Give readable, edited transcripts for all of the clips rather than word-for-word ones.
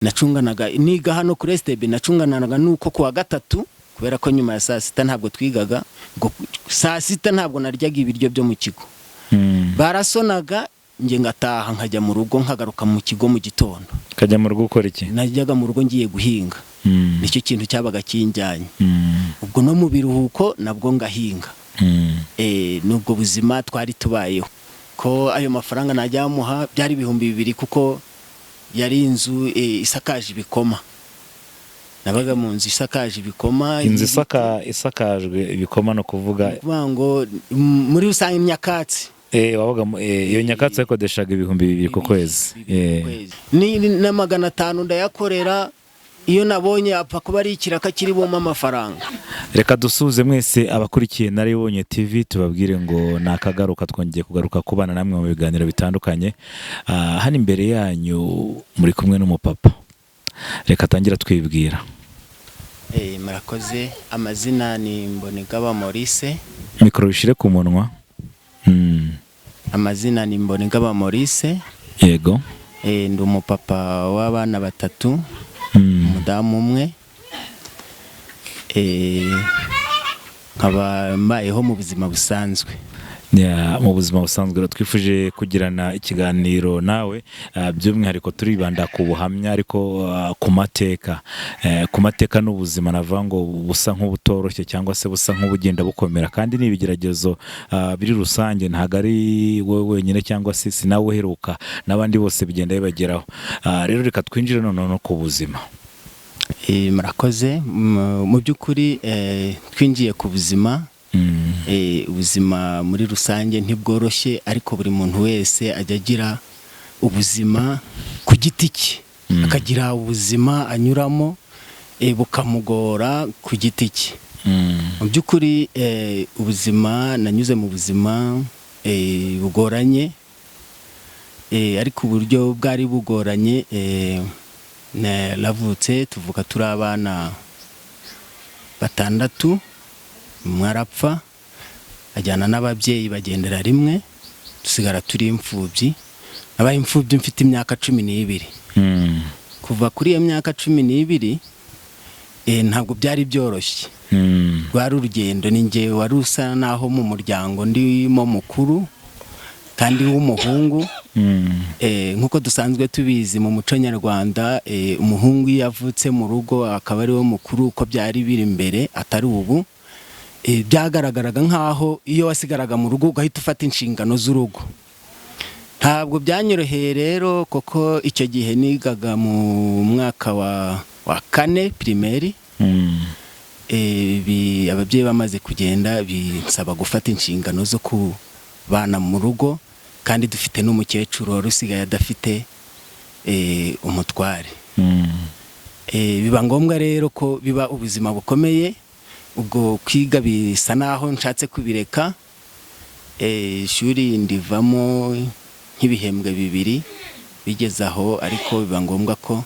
Nacunganaga niga hano kuri STB, nacunganaga nuko kuwa gatatu, kubera ko nyuma ya saa sita ntabwo twigaga, ngo saa sita ntabwo naryaga ibiryo byo mu kigo. Barasonaga, njye ngataha nkajya mu rugo, nkagaruka mu kigo mu gitondo. Ukajya mu rugo ukora iki? Najyaga mu rugo ngiye guhinga. Nicyo kintu cyabaga kinjyanye. Ubwo no mu biruhuko nabwo ngahinga. N'ubwo buzima twari tubayeho, ko ayo mafaranga najya amuha byari 2000, kuko yari inzu isakaje ibikoma. Nabaga mu nzu isakaje ibikoma. Inzu isakajwe ibikoma, ni ukuvuga? Ni ukuvuga ngo muri rusange imyakatsi. Wabaga iyo nyakatsi yakodeshaga 2000 ku kwezi? 2000 ku kwezi. Ni na 500 ndayakorera iyo nabonye, apfa kuba ari ikiraka kiri bumpe amafaranga. Reka dusuhuze mwese abakurikiye Naribonye TV, tubabwire ngo ni akagaruka, twongeye kugaruka kubana namwe mu biganiro bitandukanye. Hano imbere yanyu muri kumwe n'umupapa, reka atangira twibwira. Murakoze. Amazina ni Mbonigaba Maurice. Mikoro bishyire ku munwa. Amazina ni Mbonigaba Maurice. Ndi umupapa w'abana batatu, umudamu umwe. Nkaba mbayeho mu buzima busanzwe. Ya, mu buzima busanzwe rero twifuje kugirana ikiganiro nawe, by'umwihariko turibanda ku buhamya, ariko ku mateka, ku mateka n'ubuzima navuga ngo busa nk'ubutoroshye cyangwa se busa nk'ubugenda bukomera, kandi ni ibigeragezo biri rusange, ntabwo ari wowe wenyine cyangwa se si nawe uheruka, n'abandi bose bigenda bibageraho. Rero reka twinjire noneho no ku buzima. Murakoze. Mu by'ukuri twinjiye ku buzima. Ubuzima muri rusange ntibworoshye, ariko buri muntu wese ajya agira ubuzima ku giti cye, akagira ubuzima anyuramo bukamugora ku giti cye. Mu by'ukuri ubuzima nanyuze mu buzima bugoranye, ariko uburyo bwari bugoranye, naravutse, tuvuka turi abana batandatu, umwe arapfa ajyana n'ababyeyi, bagendera rimwe, dusigara turi imfubyi. Nabaye imfubyi mfite imyaka 12. Kuva kuri iyo myaka 12, ntabwo byari byoroshye. Rwari urugendo. Ni njye wari usa naho mu muryango ndimo mukuru kandi w'umuhungu. Nk'uko dusanzwe tubizi mu muco nyarwanda, umuhungu iyo avutse mu rugo akaba ariwe mukuru, uko byari biri mbere atari ubu, byagaragaraga nk'aho iyo wasigaraga mu rugo ugahita ufata inshingano z'urugo. Ntabwo byanyoroheye rero, kuko icyo gihe nigaga mu mwaka wa kane primaire. Ababyeyi bamaze kugenda, binsaba gufata inshingano zo kubana mu rugo, kandi dufite n'umukecuru wari usigaye adafite umutware. Biba ngombwa rero ko biba ubuzima bukomeye. Ubwo kwiga bisa naho nshatse kubireka. Ishuri ndivamo nk'ibihembwe bibiri bigeze aho, ariko biba ngombwa ko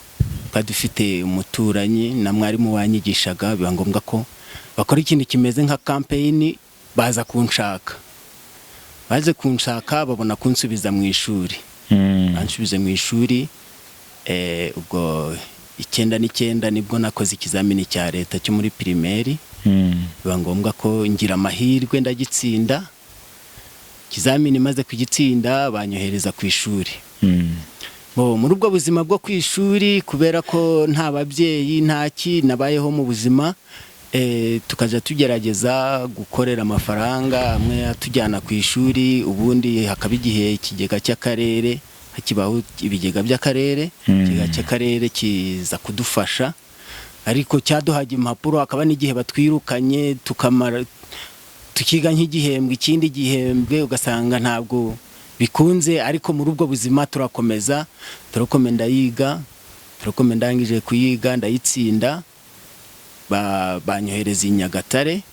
twari dufite umuturanyi na mwarimu wanyigishaga, biba ngombwa ko bakora ikintu kimeze nka campaign, baza kunshaka. Baje kunshaka, babona kunsubiza mu ishuri. Bansubize mu ishuri, ubwo 99 nibwo nakoze ikizamini cya leta cyo muri primaire. Biba ngombwa ko ngira amahirwe ndagitsinda. Ikizamini maze kugitsinda, banyohereza ku ishuri. Bo muri ubwo buzima bwo ku ishuri, kubera ko nta babyeyi, nta ki, nabayeho mu buzima, tukajya tugerageza gukorera amafaranga amwe atujyana ku ishuri. Ubundi hakaba igihe ikigega cy'akarere, hakibaho ibigega by'akarere, ikigega cy'akarere kiza kudufasha, ariko cyaduhaga impapuro. Hakaba n'igihe batwirukanye, tukamara tukiga nk'igihembwe, ikindi gihembwe ugasanga ntabwo bikunze. Ariko muri ubwo buzima turakomeza, turakomeza, ndayiga, turakomeza, ndangije kuyiga ndayitsinda, banyohereza i Nyagatare.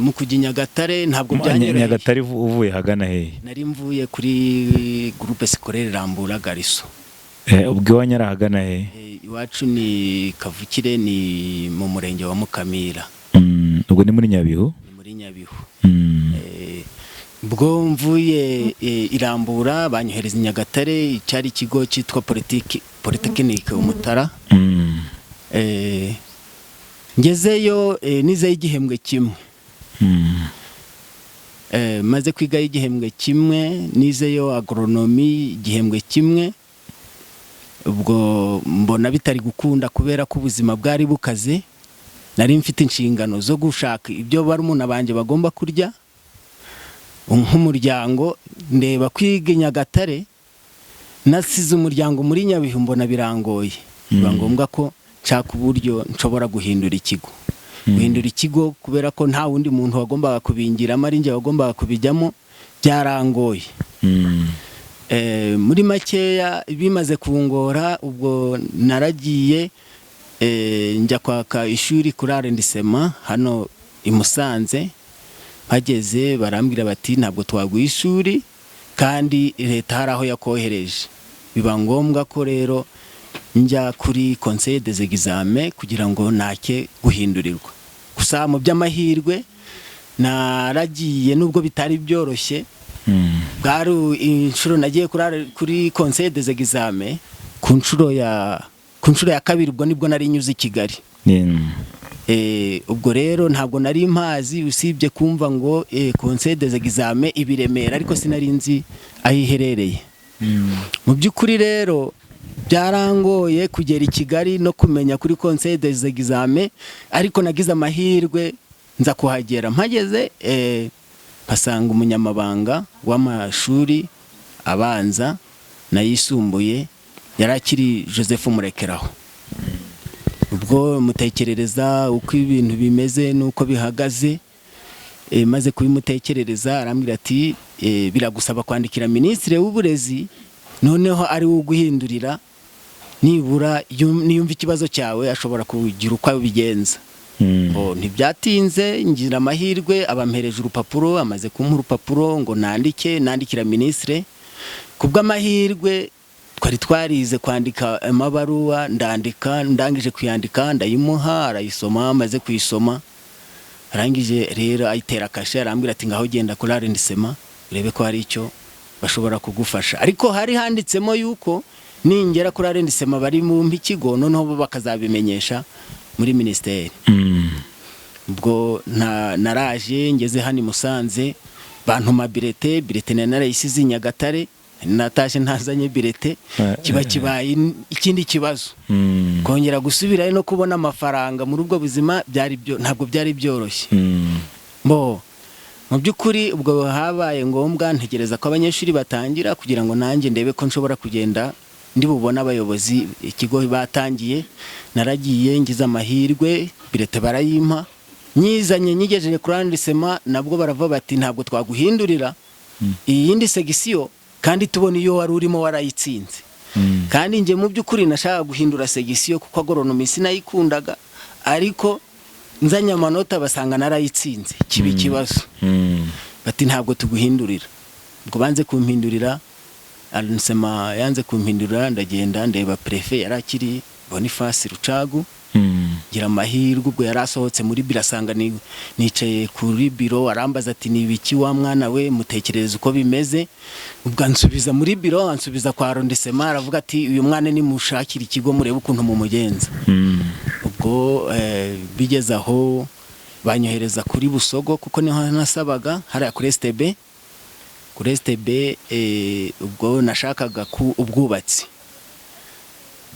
Mu kujya i Nyagatare ntabwo byanyoroheye. Nyagatare uvuye hagana hehe? Nari mvuye kuri Groupe Scolaire Rambura Garçons. Ubwo iwanyu ari ahagana hehe? Iwacu ni kavukire, ni mu murenge wa Mukamira. Ubwo ni muri Nyabihu? Ni muri Nyabihu. Ubwo mvuye i Rambura, banyohereza i Nyagatare, cyari ikigo cyitwa Polytechnique Umutara. Ngezeyo, nizeyo igihembwe kimwe. Maze kwigayo igihembwe kimwe, nizeyo agronomie igihembwe kimwe. Ubwo mbona bitari gukunda kubera ko ubuzima bwari bukaze. Nari mfite inshingano zo gushaka ibyo barumuna banjye bagomba kurya nk'umuryango. Ndeba kwiga i Nyagatare nasize umuryango muri Nyabihu, mbona birangoye. Biba ngombwa ko nshaka uburyo nshobora guhindura ikigo, kubera ko nta wundi muntu wagombaga kubingiramo, ari njye wagombaga kubijyamo, byarangoye. Muri makeya, bimaze kungora, ubwo naragiye, njya kwaka ishuri kuri arrondissement hano i Musanze. Mpageze barambwira bati: "Ntabwo twaguha ishuri kandi leta hari aho yakohereje." Biba ngombwa ko rero njya kuri conseil des examens kugira ngo nake guhindurirwa. Gusa mu by'amahirwe naragiye, nubwo bitari byoroshye. Bwari inshuro nagiye kuri conseil des examens ku nshuro ya kabiri. Ubwo nibwo nari nyuze i Kigali. Ubwo rero ntabwo nari mpazi, usibye kumva ngo conseil des examens iba i Remera, ariko sinari nzi aho iherereye. Mu by'ukuri rero byarangoye kugera i Kigali no kumenya kuri conseil des examens, ariko nagize amahirwe nza kuhagera. Mpageze, mpasanga umunyamabanga w'amashuri abanza n'ayisumbuye, yari akiri Joseph Murekeraho. Ubwo mutekerereza uko ibintu bimeze n'uko bihagaze. Maze kubimutekerereza, arambwira ati: "Biragusaba kwandikira minisitiri w'uburezi, noneho ari we uguhindurira. Nibura niyumva ikibazo cyawe, ashobora kugira uko abigenza." Oh, ntibyatinze, ngira amahirwe abampereje urupapuro. Amaze kumpa urupapuro ngo nandike, nandikira minisitiri. Ku bw'amahirwe twari twarize kwandika amabaruwa, ndandika. Ndangije kuyandika ndayimuha, arayisoma. Amaze kuyisoma, arangije rero ayitera kashe, arambwira ati: "Ngaho genda kuri arrondissement urebe ko hari icyo bashobora kugufasha." Ariko hari handitsemo yuko ningera kuri arrondissement bari mu ikigo, noneho bo bakazabimenyesha muri minisiteri. Ubwo naraje, ngeze hano i Musanze bantuma bulletin. Bulletin nari narayisize i Nyagatare, natashye ntazanye bulletin. Kiba kibaye ikindi kibazo. Kongera gusubirayo no kubona amafaranga muri ubwo buzima byari byo ntabwo byari byoroshye. Bo mu by'ukuri ubwo habaye ngombwa ntegereza ko abanyeshuri batangira kugira ngo nanjye ndebe ko nshobora kugenda ndi bubone abayobozi ikigo batangiye. Naragiye, ngize amahirwe bulletin barayimpa. Nyizanye, nyigejeje kuri arrondissement, nabwo baravuga bati: "Ntabwo twaguhindurira iyi yindi section kandi tubona iyo wari urimo warayitsinze." Kandi njye mu by'ukuri nashakaga guhindura section kuko agronomie sinayikundaga, ariko nzanye amanota basanga narayitsinze, kiba ikibazo. Bati: "Ntabwo tuguhindurira." Ubwo banze kumpindurira, arrondissement yanze kumpindurira, ndagenda ndeba préfet, yari akiri Boniface Rucagu. Ngira amahirwe ubwo yari asohotse muri biro, asanga nicaye kuri biro. Arambaza ati: "Ni ibiki wa mwana we?" Mutekerereza uko bimeze. Ubwo ansubiza muri biro, ansubiza kwa arrondissement, aravuga ati: "Uyu mwana nimushakira ikigo, murebe ukuntu mumugenza." Ubwo bigeze aho banyohereza kuri Busogo, kuko niho nasabaga, hariya kuri STB. Kuri STB, ubwo nashakaga ku ubwubatsi.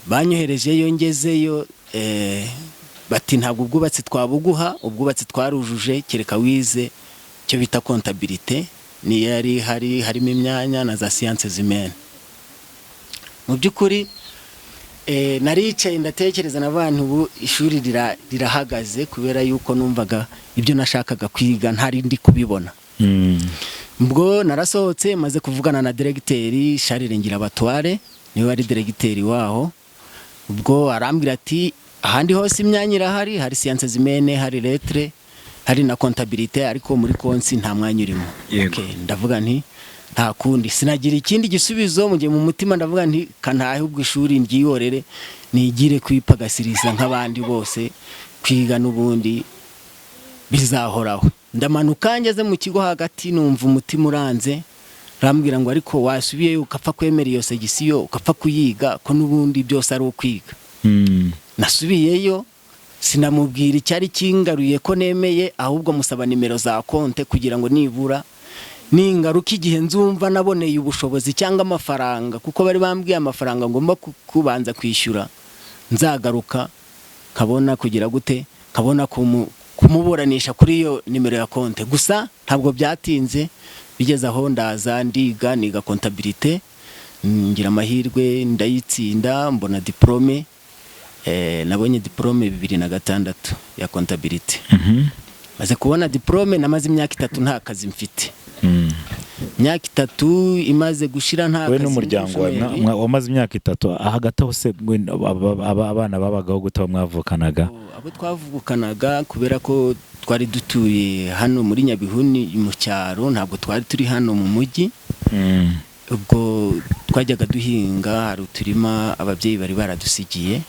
Banyoherejeyo, ngezeyo, bati: "Ntabwo ubwubatsi twabuguha, ubwubatsi twarujuje, kereka wize icyo bita comptabilité." Niyo yari hari harimo imyanya na za sciences humaines. Mu by'ukuri naricaye ndatekereza n'abantu, ubu ishuri rirahagaze kubera yuko numvaga ibyo nashakaga kwiga ntari ndi kubibona. Ubwo narasohotse, maze kuvugana na diregiteri Charles Ngirabatware, niwe wari diregiteri waho. Ubwo arambwira ati: "Ahandi hose imyanya irahari, hari sciences humaines, hari lettres, hari na comptabilité, ariko muri konsi nta mwanya urimo." Yego. Okay, ndavuga nti nta kundi, sinagira ikindi gisubizo. Mu gihe mu mutima ndavuga nti kantahe ubwo ishuri ndyihorere, nigire kwipagasiriza nk'abandi bose, kwiga n'ubundi bizahoraho. Ndamanuka, ngeze mu kigo hagati numva umutima uranze, arambwira ngo: "Ariko wasubiyeyo ukapfa kwemera iyo section, ukapfa kuyiga, ko n'ubundi byose ari ukwiga." Nasubiyeyo, sinamubwira icyari kingaruye ko nemeye, ahubwo musaba nimero za konte kugira ngo nibura ningaruka igihe nzumva naboneye ubushobozi cyangwa amafaranga, kuko bari bambwiye amafaranga ngomba kubanza kwishyura, nzagaruka nkabona kugira gute, nkabona kumuburanisha kuri iyo nimero ya konte. Gusa ntabwo byatinze, bigeze aho ndaza ndiga, niga comptabilité, ngira amahirwe ndayitsinda, mbona diplôme. Nabonye diplôme 2006 ya comptabilité. Maze kubona diplôme, namaze imyaka 3 nta kazi mfite. Imyaka 3 imaze gushira nta Wowe kazi, n'umuryango wawe n'ubushomeri. Wamaze imyaka 3 hagati aho se mwe abana babagaho gute, abo mwavukanaga? Abo twavukanaga, kubera ko twari dutuye hano muri Nyabihuni mu cyaro, ntabwo twari turi hano mu mujyi. Ubwo twajyaga duhinga, hari uturima ababyeyi bari baradusigiye,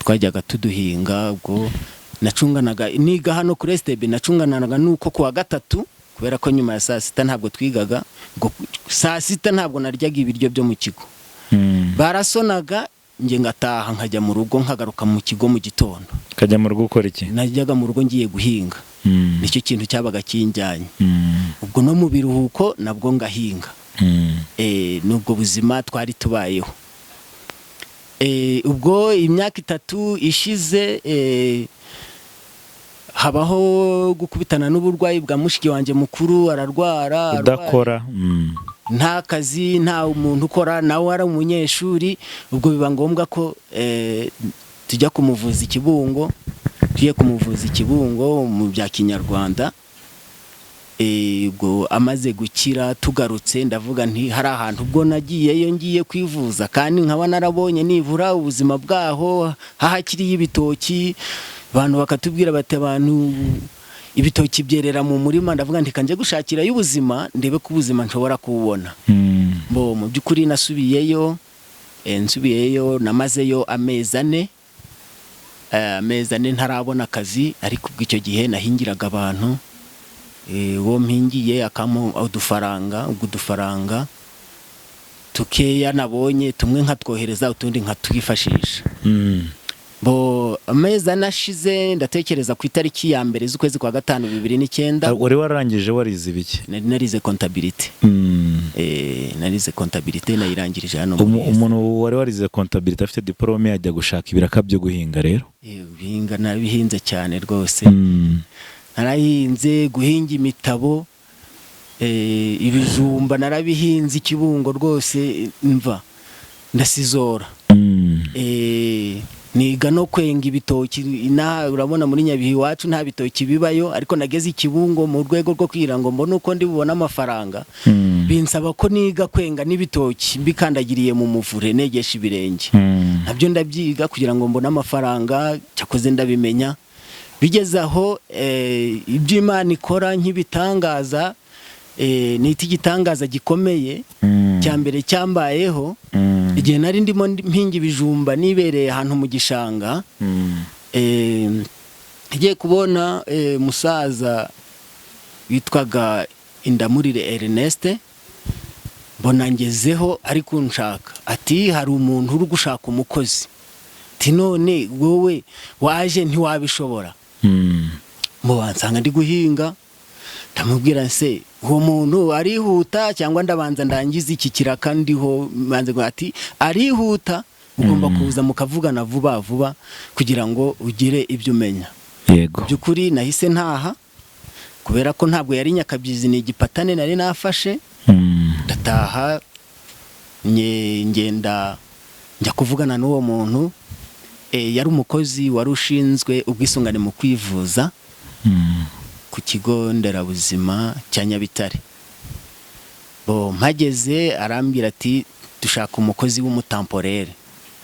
twajyaga tuduhinga. Ubwo nacunganaga, niga hano kuri STB, nacunganaga nuko kuwa gatatu, kubera ko nyuma ya saa sita ntabwo twigaga, ubwo saa sita ntabwo naryaga ibiryo byo mu kigo. Barasonaga, njye ngataha nkajya mu rugo, nkagaruka mu kigo mu gitondo. Ukajya mu rugo ukora iki? Najyaga mu rugo ngiye guhinga. Nicyo kintu cyabaga kinjyanye. Ubwo no mu biruhuko nabwo ngahinga. N'ubwo buzima twari tubayeho. Ubwo imyaka 3 ishize, habaho gukubitana n'uburwayi bwa mushiki wanjye mukuru, ararwara arwara. Udakora. Nta kazi, nta umuntu ukora, nawe ari umunyeshuri. Ubwo biba ngombwa ko tujya kumuvuza ikibungo. Tugiye kumuvuza ikibungo mu bya kinyarwanda. Ubwo amaze gukira tugarutse, ndavuga nti hari ahantu ubwo nagiyeyo ngiye kwivuza, kandi nkaba narabonye nibura ubuzima bwaho hahakiriye ibitoki, abantu bakatubwira bati abantu ibitoki byerera mu murima. Ndavuga nti kanje gushakirayo ubuzima, ndebe ko ubuzima nshobora kububona. Bo mu by'ukuri nasubiyeyo, nsubiyeyo namazeyo amezi 4, amezi 4 ntarabona akazi. Ariko ubwo icyo gihe nahingiraga abantu, uwo mpingiye akampa udufaranga. Ubwo udufaranga tukeya nabonye, tumwe nkatwohereza, utundi nkatwifashisha. Bo amezi 4 ashize, ndatekereza ku itariki ya 1 z'ukwezi kwa gatanu 2009. Wari wararangije, warize ibiki? Nari narize comptabilité. Narize comptabilité, nayirangirije hano muri Umuntu wari warize comptabilité afite diplôme ajya gushaka ibiraka byo guhinga rero? Guhinga narabihinze cyane rwose. Narahinze, guhinga imitabo, ibijumba narabihinze ikibungo rwose, mva ndasizora. Niga no kwenga ibitoki. Inaha urabona muri Nyabihu iwacu nta bitoki bibayo, ariko nageze ikibungo mu rwego rwo kugira ngo mbone uko ndi bubone amafaranga, binsaba ko niga kwenga n'ibitoki mbikandagiriye mu muvure, negesha ibirenge. Nabyo ndabyiga kugira ngo mbone amafaranga. Cyakoze ndabimenya. Bigeze aho, ibyo Imana ikora nk'ibitangaza, nita igitangaza gikomeye cya mbere cyambayeho, igihe nari ndimo mpinga ibijumba nibereye ahantu mu gishanga, ngiye kubona musaza witwaga Indamurire Ernest, mbona ngezeho ari kunshaka, ati: "Hari umuntu uri gushaka umukozi." Ati: "None wowe waje ntiwabishobora?" Mu bansanga ndi guhinga, ndamubwira: "Se uwo muntu arihuta cyangwa ndabanza ndangiza iki kiraka ndiho?" Manze ngo ati: "Arihuta, ugomba kuza mukavugana vuba vuba kugira ngo ugire ibyo umenya." By'ukuri nahise ntaha, kubera ko ntabwo yari nyakabyizi, ni igipatane nari nafashe. Ndataha, ngenda njya kuvugana n'uwo muntu. Yari umukozi wari ushinzwe ubwisungane mu kwivuza ku kigo nderabuzima cya Nyabitare. Bo mpageze arambwira ati: "Dushaka umukozi w'umutemporaire."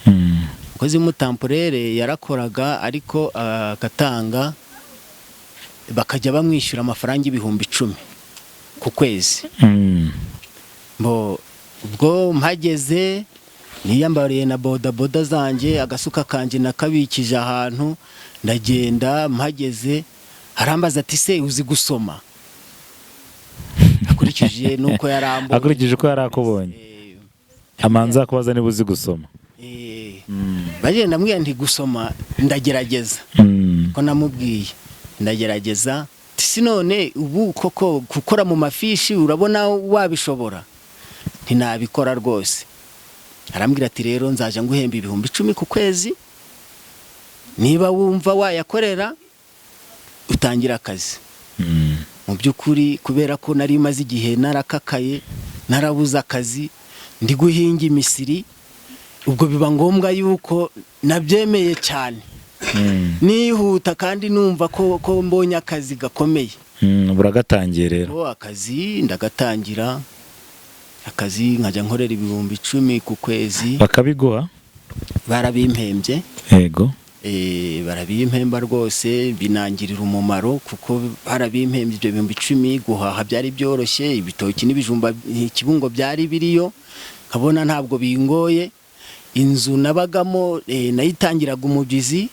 Umukozi w'umutemporaire yarakoraga, ariko agatanga, bakajya bamwishyura amafaranga 10,000 ku kwezi. Bo ubwo mpageze niyambariye na bodaboda zanjye, agasuka kanjye nakabikije ahantu, ndagenda. Mpageze Arambaza ati: "Se uzi gusoma?" Akurikije nuko yarambonye. Akurikije uko yari akubonye. Amanza kubaza niba uzi gusoma. Bagenda, ndamubwira nti: "Gusoma ndagerageza." Ko namubwiye ndagerageza. Ati: "Si none ubu koko gukora mu mafishi urabona wabishobora?" Ntinabikora rwose. Arambwira ati: "Rero nzaja nguhemba 10,000 ku kwezi, niba wumva wayakorera utangira akazi." Mu by'ukuri, kubera ko nari maze igihe narakakaye, narabuze akazi, ndi guhinga imisiri, ubwo biba ngombwa yuko nabyemeye cyane nihuta, kandi numva ko mbonye akazi gakomeye. Buragatangiye rero. Ubwo akazi ndagatangira, akazi nkajya nkorera 10,000 ku kwezi. Bakabiguha? Barabimpembye. Barabimpemba rwose, binangirira umumaro kuko barabimpembye ibyo 10,000, guhaha byari byoroshye, ibitoki n'ibijumba ikibungo byari biriyo, nkabona ntabwo bingoye. Inzu nabagamo nayitangiraga umubyizi,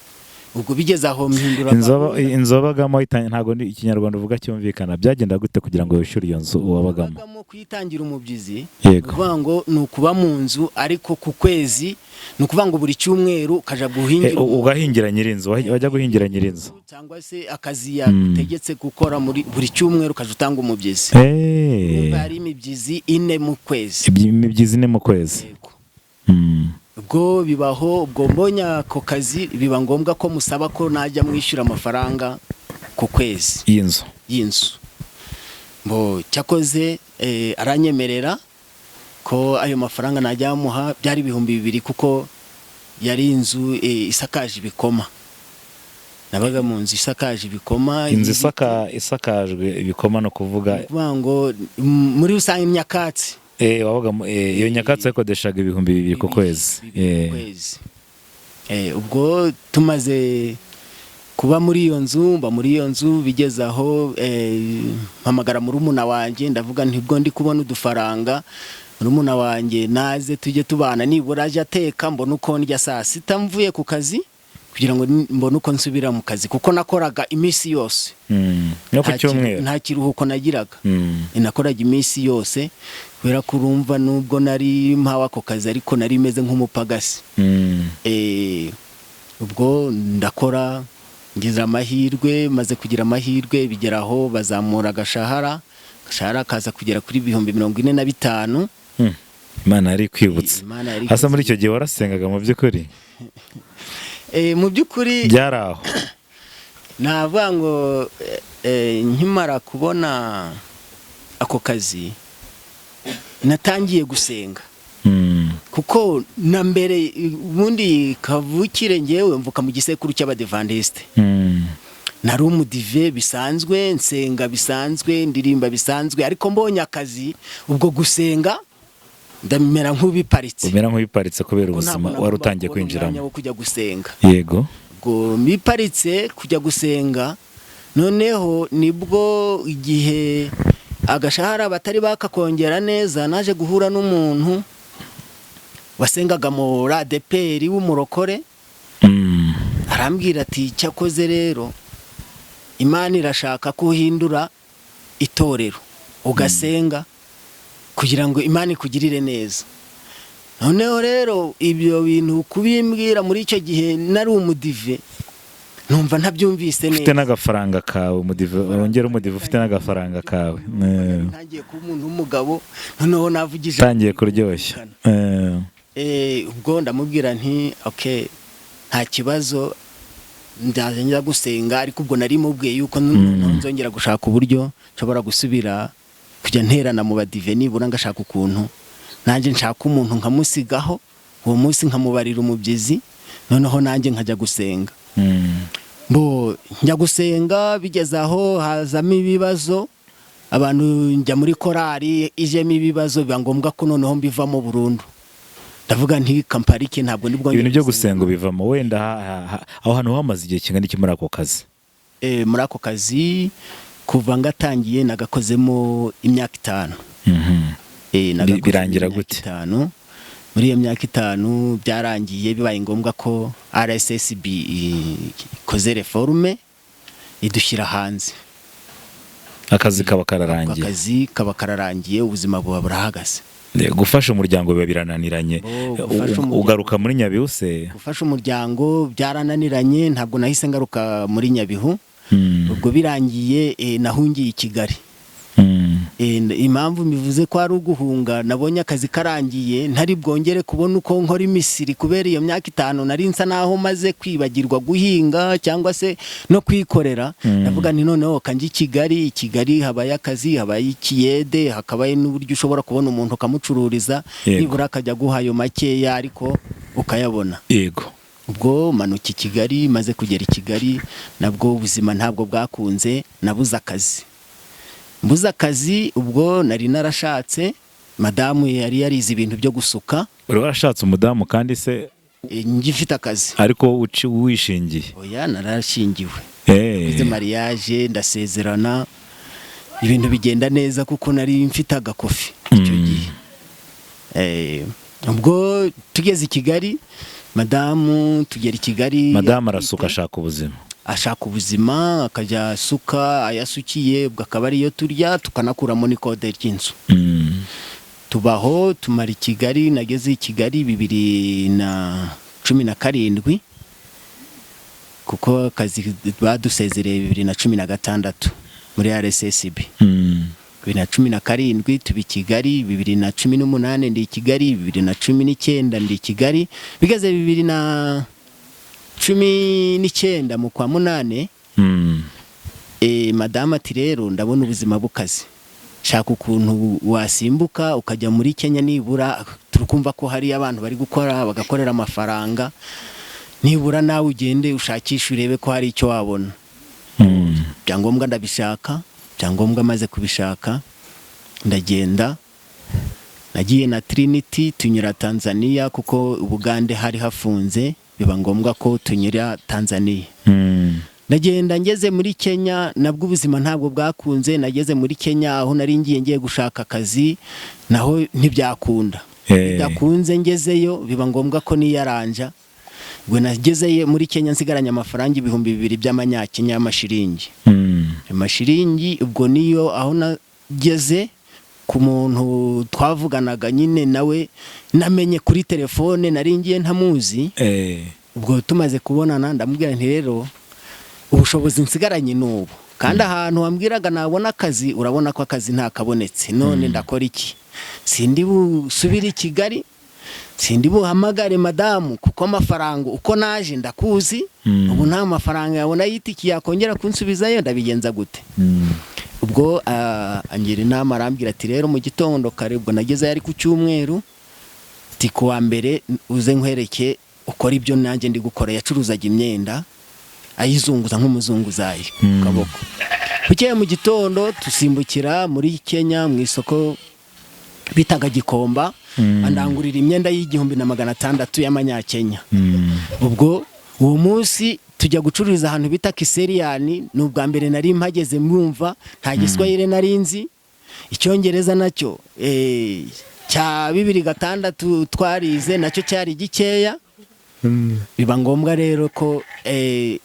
ubwo bigeze aho mpindura Inzu gahunda. Inzu wabagamo ntabwo ni ikinyarwanda uvuga cyumvikana. Byagenda gute kugira ngo wishyure iyo nzu wabagamo? Nabagamo kuyitangira umubyizi. Ukuvuga ngo ni ukuba mu nzu, ariko ku kwezi, ni ukuvuga ngo buri cyumweru ukaja guhingira Ugahingira nyir'inzu, wajya guhingira nyir'inzu. Cyangwa se akazi yagutegetse gukora muri buri cyumweru, ukaja utanga umubyizi. Urumva hari imibyizi ine mu kwezi. Imibyizi ine mu kwezi. Yego. Ubwo bibaho, ubwo mbonye ako kazi, biba ngombwa ko musaba ko najya mwishyura amafaranga ku kwezi y'inzu. Y'inzu. Mbo cyakoze aranyemerera ko ayo mafaranga najya amuha, byari 2000, kuko yari inzu isakaje ibikoma. Nabaga mu nzu isakaje ibikoma Inzu y'ibiti. Isakajwe ibikoma, ni ukuvuga? Ni ukuvuga ngo muri rusange nyakatsi. Wabaga iyo nyakatsi yakodeshaga 2000 ku kwezi. 2000 ku kwezi. Ubwo tumaze kuba muri iyo nzu, mba muri iyo nzu, bigeze aho mpamagara murumuna wanjye, ndavuga nti: "Ubwo ndi kubona udufaranga, murumuna wanjye naze tujye tubana, nibura aje ateka mbone uko ndya saa sita mvuye ku kazi, kugira ngo mbone uko nsubira mu kazi," kuko nakoraga iminsi yose. No ku Nta cyumweru? Nta kiruhuko nagiraga. Nakoraga iminsi yose, kubera ko urumva nubwo nari mpawe ako kazi, ariko nari meze nk'umupagasi. Ubwo ndakora, ngize amahirwe, maze kugira amahirwe bigera aho bazamura agashahara, agashahara kaza kugera kuri 45,000. Imana yari ikwibutse. Imana yari Hasa muri icyo gihe warasengaga mu by'ukuri? Mu by'ukuri Byari aho. navuga ngo nkimara kubona ako kazi natangiye gusenga, kuko na mbere ubundi kavukire ngewe mvuka mu gisekuru cy'abadivandisite. Nari umudive bisanzwe, nsenga bisanzwe, ndirimba bisanzwe, ariko mbonye akazi ubwo gusenga ndamera nk'ubiparitse. Umera nk'ubiparitse kubera Kuko ubuzima ntabwo wari nagomba utangiye kubona umwanya kwinjiramo. wo kujya gusenga. Ubwo mbiparitse kujya gusenga, noneho nibwo igihe agashahara batari bakakongera neza, naje guhura n'umuntu wasengaga muri ADEPR w'umurokore. Arambwira ati: "Cyakoze rero Imana irashaka ko uhindura itorero ugasenga kugira ngo Imana ikugirire neza." Noneho rero ibyo bintu kubimbwira muri icyo gihe nari umudive, numva ntabyumvise Ufite neza. n'agafaranga kawe, umudive, wongera umudive ufite n'agafaranga kawe. Ntangiye kuba umuntu w'umugabo, noneho navugije Utangiye kuryoshya. Ubwo ndamubwira nti: "Okay, nta kibazo, ndaje njya gusenga." Ariko ubwo nari mubwiye yuko noneho nzongera gushaka uburyo nshobora gusubira kujya nterana mu badive, nibura ngashaka ukuntu nanjye nshaka umuntu nkamusigaho uwo munsi, nkamubarira umubyizi, noneho nanjye nkajya gusenga. Mbo njya gusenga, bigeze aho hazamo ibibazo, abantu njya muri korali ijemo ibibazo, biba ngombwa ko noneho mbivamo burundu. Ndavuga nti: "Kamparike, ntabwo nibwo Ibintu byo gusenga bivamo wenda aho hantu hamaze igihe kingana iki muri ako kazi? Muri ako kazi kuva ngatangiye nagakozemo imyaka 5. Nagakozemo Birangira imyaka gute? 5. Muri iyo myaka 5 byarangiye bibaye ngombwa ko RSSB ikoze réforme. Idushyira hanze. Akazi kaba kararangiye. Akazi kaba kararangiye, ubuzima buba burahagaze. Gufasha umuryango biba birananiranye. Bo, gufasha umuryango. Ugaruka muri Nyabihu se? Gufasha umuryango byarananiranye, ntabwo nahise ngaruka muri Nyabihu. Ubwo birangiye, nahungiye i Kigali. Impamvu mbivuze ko ari uguhunga, nabonye akazi karangiye ntari bwongere kubona uko nkora imisiri, kubera iyo myaka 5 nari nsa naho maze kwibagirwa guhinga cyangwa se no kwikorera. Ndavuga nti noneho kanjye i Kigali. I Kigali habaye akazi, habaye ikiyede, hakabaye n'uburyo ushobora kubona umuntu ukamucururiza, nibura akajya aguha ayo makeya ariko ukayabona. Ubwo manuka i Kigali, maze kugera i Kigali nabwo ubuzima ntabwo bwakunze, nabuze akazi. Mbuze akazi, ubwo nari narashatse, madamu yari yarize ibintu byo gusuka. Uri warashatse umudamu kandi se? Ngifite akazi. Ariko wishingiye? Oya, narashingiwe. Nakoze mariage, ndasezerana, ibintu bigenda neza kuko nari mfite agakofi icyo gihe. Ubwo tugeze i Kigali, madamu, tugera i Kigali. Madamu arasuka, ashaka ubuzima. Ashaka ubuzima, akajya asuka, ayasukiye ubwo akaba ariyo turya, tukanakuramo n'ikode ry'inzu. Tubaho, tumara i Kigali. Nageze i Kigali 2017, kuko akazi badusezereye 2016 muri RSSB. 2017 tuba i Kigali, 2018 ndi i Kigali, 2019 ndi i Kigali. Bigeze 2019 mu kwa munane, madamu ati: "Rero ndabona ubuzima bukaze, shaka ukuntu wasimbuka ukajya muri Kenya, nibura turikumva ko hari abantu bari gukora bagakorera amafaranga, nibura nawe ugende ushakishe urebe ko hari icyo wabona." Ibyangombwa ndabishaka, ibyangombwa maze kubishaka ndagenda. Nagiye na Trinity, tunyura Tanzania kuko Ubugande hari hafunze, biba ngombwa ko tunyura Tanzania. Ndagenda, ngeze muri Kenya nabwo ubuzima ntabwo bwakunze. Nageze muri Kenya aho nari ngiye gushaka akazi, naho ntibyakunda. Bidakunze, ngezeyo biba ngombwa ko niyaranja. Ubwo nagezeyo muri Kenya nsigaranye amafaranga 2000 by'amanyakenya y'amashiringi. Amashiringi ubwo niyo aho nageze ku muntu twavuganaga nyine, nawe namenye kuri telefone, nari ngiye ntamuzi. Ubwo tumaze kubonana ndamubwira nti: "Rero ubushobozi nsigaranye ni ubu, kandi ahantu wambwiraga nabona akazi, urabona ko akazi ntakabonetse. None ndakora iki? Sindi busubire i Kigali, sindi buhamagare madamu kuko amafaranga uko naje ndakuzi. Ubu nta mafaranga yabona y'itiki yakongera kunsubizayo, ndabigenza gute?" Ubwo angira inama, arambwira ati: "Rero mu gitondo kare," ubwo nagezeyo ari ku cyumweru, ati: "Ku wa mbere uze nkwereke ukora ibyo nanjye ndi gukora." Yacuruzaga imyenda ayizunguza nk'umuzunguzayi ku kaboko. Bukeye mu gitondo tusimbukira muri Kenya mu isoko bitaga Gikomba, andangurira imyenda y'1600 y'amanyakenya. Ubwo uwo munsi tujya gucururiza ahantu bita Kiseriyani. Ni ubwa mbere nari mpageze, mwumva nta Giswahili nari nzi, Icyongereza nacyo cya 2006 twarize nacyo cyari gikeya. Biba ngombwa rero ko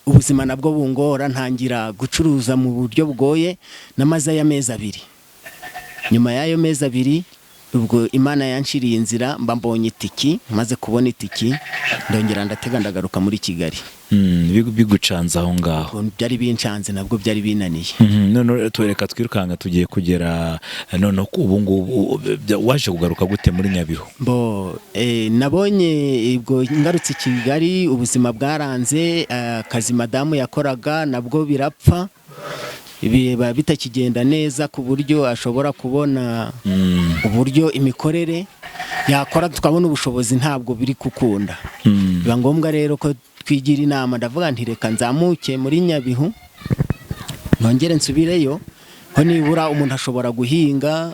ubuzima nabwo bungora, ntangira gucuruza mu buryo bugoye. Namaze amezi 2. Nyuma y'ayo mezi 2 ubwo Imana yanshiriye inzira, mba mbonye itiki. Maze kubona itiki ndongera ndatega, ndagaruka muri Kigali. Bigucanze aho ngaho. Ubwo byari bincanze, nabwo byari binaniye. None tureka twirukanka, tugiye kugera noneho ubu ngubu waje kugaruka gute muri Nyabihu? Bo nabonye ubwo ngarutse i Kigali ubuzima bwaranze, akazi madamu yakoraga nabwo birapfa, biba bitakigenda neza ku buryo ashobora kubona uburyo imikorere yakora tukabona ubushobozi, ntabwo biri gukunda. Biba ngombwa rero ko twigira inama, ndavuga nti reka nzamuke muri Nyabihu nongere nsubireyo, ko nibura umuntu ashobora guhinga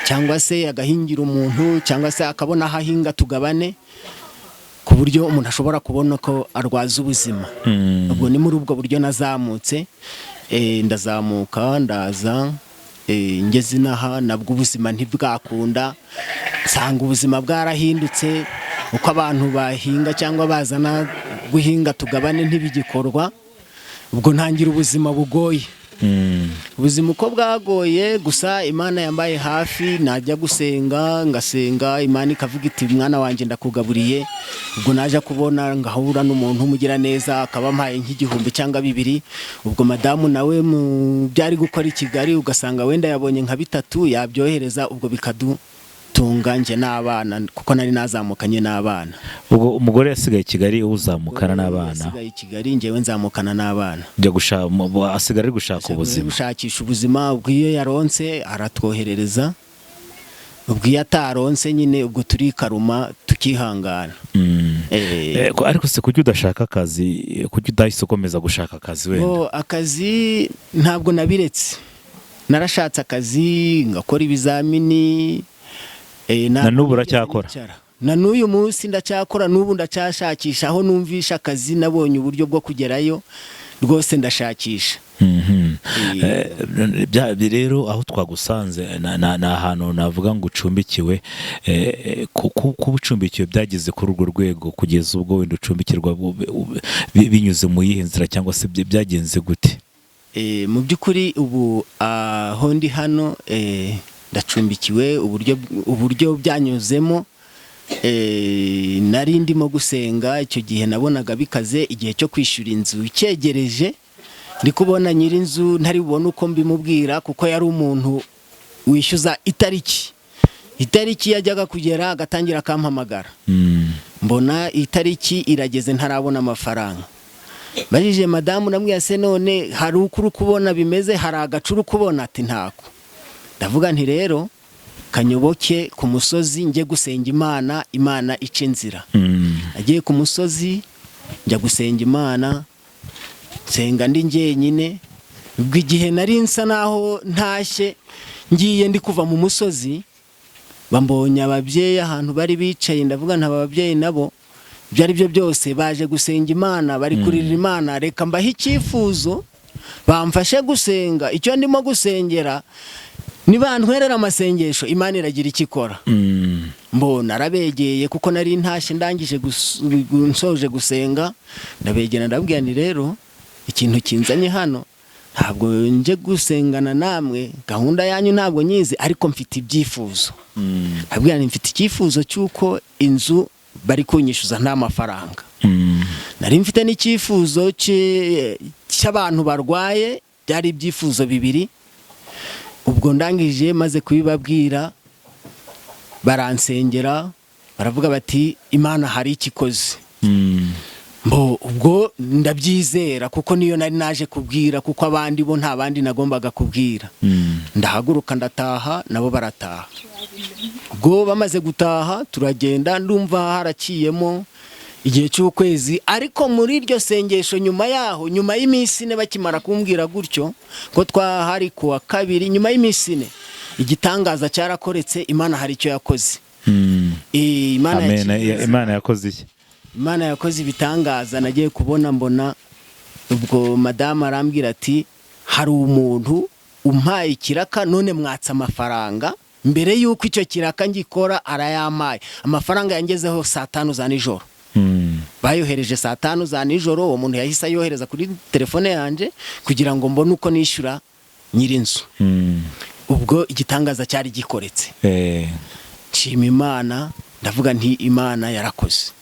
cyangwa se agahingira umuntu cyangwa se akabona aho ahinga tugabane, ku buryo umuntu ashobora kubona ko arwaza ubuzima. Ubwo ni muri ubwo buryo nazamutse, ndazamuka ndaza, ngeze inaha nabwo ubuzima ntibwakunda, nsanga ubuzima bwarahindutse, uko abantu bahinga cyangwa bazana guhinga tugabane ntibigikorwa. Ubwo ntangira ubuzima bugoye. Ubuzima uko bwagoye, gusa Imana yambaye hafi. Najya gusenga, ngasenga, Imana ikavuga iti: "Mwana wanjye, ndakugaburiye." Ubwo najya kubona ngahura n'umuntu umugira neza, akaba ampaye nk'igihumbi cyangwa bibiri. Ubwo madamu nawe mu byari gukora i Kigali, ugasanga wenda yabonye nka bitatu, yabyohereza, ubwo bikadutunga njye n'abana, kuko nari nazamukanye n'abana. Ubwo umugore yasigaye i Kigali, uzamukana n'abana? Yasigaye i Kigali, njyewe nzamukana n'abana. Ujya gushaka, asigara ari gushaka ubuzima. Gushakisha ubuzima. Ubwo iyo yaronse aratwoherereza, ubwo iyo ataronse nyine ubwo turikaruma, tukihangana. Ariko se kuki udashaka akazi? Kuki udahise ukomeza gushaka akazi wenda? Bo, akazi ntabwo nabiretse, narashatse akazi, ngakora ibizamini. Na n'ubu uracyakora? Nicara. Na n'uyu munsi ndacyakora, n'ubu ndacyashakisha. Aho numvisha akazi, nabonye uburyo bwo kugerayo, rwose ndashakisha. Rero aho twagusanze ni ahantu navuga ngo ucumbikiwe. Kuba ucumbikiwe byageze kuri urwo rwego kugeza ubwo wenda ucumbikirwa binyuze mu yihe nzira, cyangwa se byagenze gute? Mu by'ukuri ubu aho ndi hano, ndacumbikiwe. Uburyo byanyuzemo, nari ndimo gusenga icyo gihe, nabonaga bikaze, igihe cyo kwishyura inzu cyegereje, ndi kubona nyir'inzu ntari bubone uko mbimubwira, kuko yari umuntu wishyuza itariki. Itariki yajyaga kugera agatangira akampamagara. Mbona itariki irageze ntarabona amafaranga. Mbajije madamu, namubwiye: "Se none hari uko uri kubona bimeze? Hari agacu uri kubona?" Ati: "Ntako." Ndavuga nti: "Rero kanyoboke ku musozi njye gusenga Imana, Imana ica inzira." Agiye ku musozi, njya gusenga Imana, nsenga ndi njyenyine. Ubwo igihe nari nsa naho ntashye, ngiye ndi kuva mu musozi, bambonye ababyeyi ahantu bari bicaye. Ndavuga nta ababyeyi nabo ibyo ari byo byose baje gusenga Imana, bari kuririra Imana, reka mbahe icyifuzo bamfashe gusenga. Icyo ndimo gusengera, nibantwerera amasengesho, Imana iragira icyo ikora. Mbona arabegeye, kuko nari ntashye ndangije nsoje gusenga, ndabegera, ndababwira nti: "Rero ikintu kinzanye hano, ntabwo nje gusengana namwe, gahunda yanyu ntabwo nyizi, ariko mfite ibyifuzo." Ndababwira nti: "Mfite icyifuzo cy'uko inzu bari kunyishyuza nta mafaranga." Nari mfite n'icyifuzo cy'abantu barwaye. Byari ibyifuzo bibiri. Ubwo ndangije, maze kubibabwira, baransengera, baravuga bati: "Imana hari icyo ikoze." Mbo ubwo ndabyizera, kuko niyo nari naje kubwira, kuko abandi bo nta bandi nagombaga kubwira. Ndahaguruka ndataha, nabo barataha. Ubwo bamaze gutaha turagenda. Ndumva haraciyemo igihe cy'ukwezi, ariko muri iryo sengesho nyuma yaho, nyuma y'iminsi 4 bakimara kumbwira gutyo ko twahari ku wa kabiri, nyuma y'iminsi 4 igitangaza cyarakoretse. Imana hari icyo yakoze. Imana Amen. yakize. Imana yakoze iki? Imana yakoze ibitangaza. Nagiye kubona mbona ubwo madamu arambwira ati: "Hari umuntu umpaye ikiraka, none mwatse amafaranga mbere y'uko icyo kiraka ngikora." Arayampaye, amafaranga yangezeho saa 5 za nijoro. Bayohereje saa 5 za nijoro. Uwo muntu yahise ayohereza kuri telefone yanjye kugira ngo mbone uko nishyura nyir'inzu. Ubwo igitangaza cyari gikoretse. Nshima Imana, ndavuga nti: "Imana yarakoze."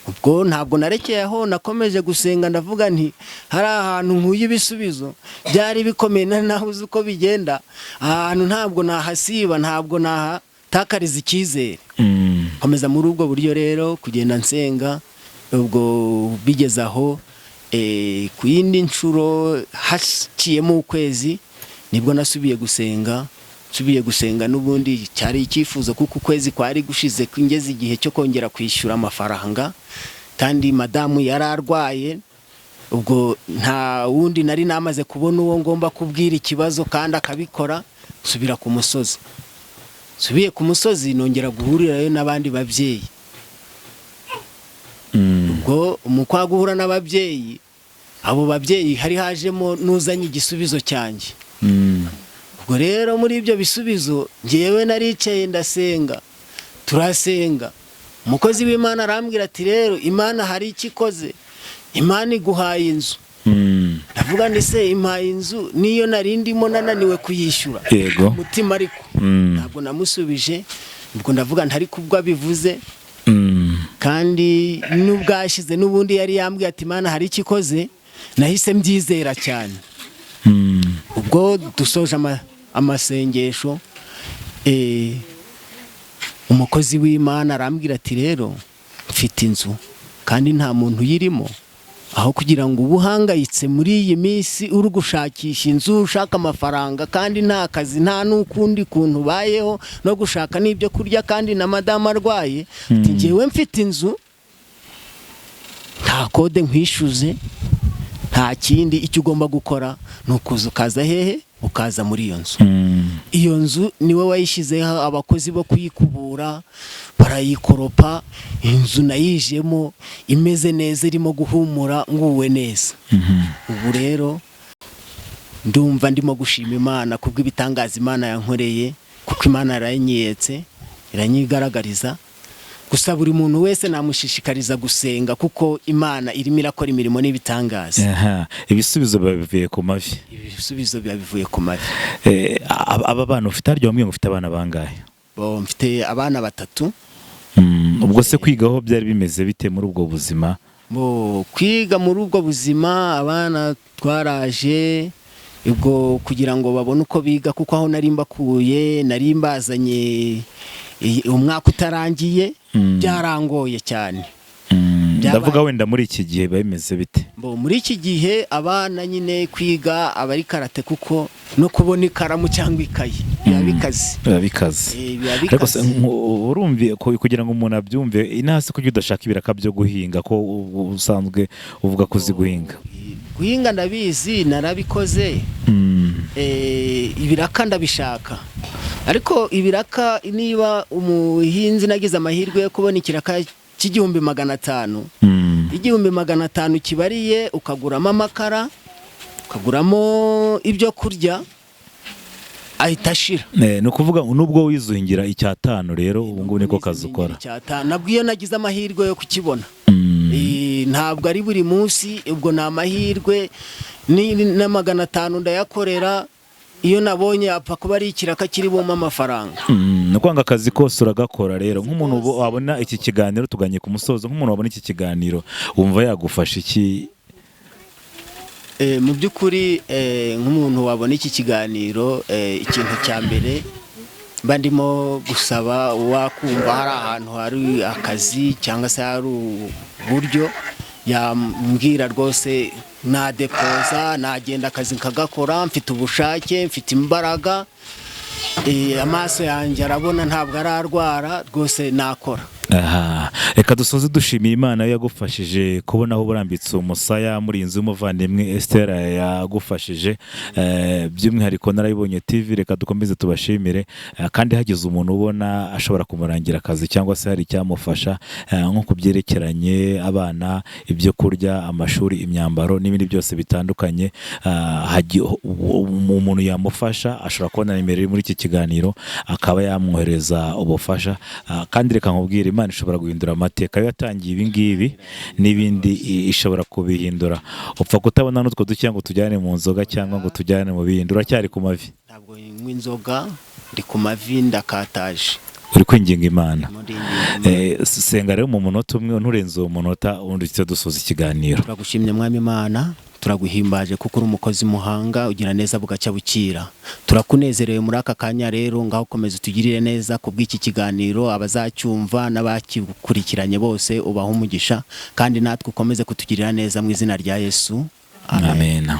Ubwo ntabwo narekeye aho, nakomeje gusenga. Ndavuga nti: "Hari ahantu nkuye ibisubizo, byari bikomeye, nari nabuze uko bigenda, ahantu ntabwo nahasiba, ntabwo nahatakariza icyizere." Nkomeza muri ubwo buryo rero kugenda nsenga. Ubwo bigeze aho, ku yindi nshuro haciyemo ukwezi, nibwo nasubiye gusenga. Nsubiye gusenga, n'ubundi cyari icyifuzo, kuko ukwezi kwari gushize ngeze igihe cyo kongera kwishyura amafaranga, kandi madamu yari arwaye. Ubwo nta wundi nari namaze kubona uwo ngomba kubwira ikibazo kandi akabikora. Nsubira ku musozi. Nsubiye ku musozi, nongera guhurirayo n'abandi babyeyi. Ubwo mu kwa guhura n'ababyeyi, abo babyeyi hari hajemo n'uzanye igisubizo cyanjye. Ubwo rero muri ibyo bisubizo, ngewe naricaye ndasenga, turasenga. Umukozi w'Imana arambwira ati: "Rero Imana hari icyo ikoze, Imana iguhaye inzu." Ndavuga nti se impaye inzu niyo nari ndimo nananiwe kuyishyura? Umutima ariko ntabwo namusubije. Ubwo ndavuga ntari kubwo abivuze, kandi n'ubwashize n'ubundi yari yambwiye ati Imana hari icyo ikoze, nahise mbyizera cyane. Ubwo dusoje amasengesho, umukozi w'Imana arambwira ati rero mfite inzu kandi nta muntu uyirimo, aho kugira ngo ube uhangayitse muri iyi minsi uri gushakisha inzu, ushaka amafaranga kandi nta kazi, nta n'ukundi kuntu ubayeho no gushaka n'ibyo kurya, kandi na madamu arwaye, ati njyewe mfite inzu, nta kode nkwishyuze, nta kindi, icyo ugomba gukora ni ukuza ukaza hehe? Ukaza muri iyo nzu. Iyo nzu niwe wayishyizeho abakozi bo kuyikubura, barayikoropa. Inzu nayijemo imeze neza, irimo guhumura, nguwe neza. Ubu rero ndumva ndimo gushima Imana kubw'ibitangaza Imana yankoreye, kuko Imana yaranyiyetse, iranyigaragariza. Gusa buri muntu wese namushishikariza gusenga, kuko Imana irimo irakora imirimo n'ibitangaza. Aha, ibisubizo biba bivuye ku mavi. Ibisubizo biba bivuye ku mavi. Aba bana ufite, harya wambwiye ngo ufite abana bangahe? Bo, mfite abana batatu. Ubwo se kwigaho byari bimeze bite muri ubwo buzima? Bo, kwiga muri ubwo buzima, abana twaraje ubwo kugira ngo babone uko biga, kuko aho nari mbakuye nari mbazanye umwaka utarangiye. Byarangoye cyane. Ndavuga wenda muri iki gihe biba bimeze bite? Bo, muri iki gihe abana nyine kwiga aba ari karate, kuko no kubona ikaramu cyangwa ikayi biba bikaze. Biba bikaze. Biba Ariko se bikaze. Urumviye kugira ngo umuntu abyumve, inasi kuki udashaka ibiraka byo guhinga, ko usanzwe uvuga ko uzi guhinga? Guhinga ndabizi, narabikoze. Ibiraka ndabishaka, ariko ibiraka niba umuhinzi nagize amahirwe yo kubona ikiraka cy'1500, 1500 kibariye ukaguramo amakara, ukaguramo ibyo kurya, ahita ashira. Ni ukuvuga ngo nubwo wizuhingira icyatanu rero, ubu ngubu niko kazi ukora? Icyatanu nabwo iyo nagize amahirwe yo kukibona. Ntabwo ari buri munsi, ubwo ni amahirwe na 500 ndayakorera iyo nabonye, apfa kuba ari ikiraka kiri bumpe amafaranga. Ni ukuvuga ngo akazi kose uragakora. Rero nk'umuntu wabona iki kiganiro, tuganye ku musozo, nk'umuntu wabona iki kiganiro wumva yagufasha iki? Mu by'ukuri, nk'umuntu wabona iki kiganiro, ikintu cya mbere mba ndimo gusaba, wakumva hari ahantu hari akazi cyangwa se hari uburyo, yambwira rwose, nadepoza, nagenda akazi nkagakora. Mfite ubushake, mfite imbaraga, amaso yanjye arabona, ntabwo ararwara, rwose nakora. Aha, reka dusoze dushimiye Imana yagufashije kubona aho burambitse umusaya muri iyi nzu y'umuvandimwe Esther yagufashije. By'umwihariko Narabibonye TV, reka dukomeze tubashimire. Kandi hagize umuntu ubona ashobora kumurangira akazi cyangwa se hari icyamufasha, nko ku byerekeranye abana, ibyo kurya, amashuri, imyambaro n'ibindi byose bitandukanye, umuntu yamufasha ashobora kubona nimero iri muri iki kiganiro akaba yamwohereza ubufasha. Kandi reka nkubwire, Imana ishobora guhindura amateka. Iyo yatangiye ibi ngibi n'ibindi ishobora kubihindura. Upfa kutabona n'utwo duke ngo tujyane mu nzoga cyangwa ngo tujyane mu bindi, uracyari ku mavi. Ntabwo nywa inzoga, ndi ku mavi, ndakataje. Uri kwinginga Imana. Ndimo ndinginga Imana. Senga rero mu munota umwe, nturenze uwo munota, ubundi duhite dusoza ikiganiro. Turagushimye Mwami Imana, turaguhimbaje kuko uri umukozi muhanga, ugira neza bugacya bukira. Turakunezerewe muri aka kanya rero, ngaho komeza utugirire neza ku bw'iki kiganiro, abazacyumva n'abakikurikiranye bose ubahe umugisha, kandi natwe ukomeze kutugirira neza mu izina rya Yesu, amen. Amen.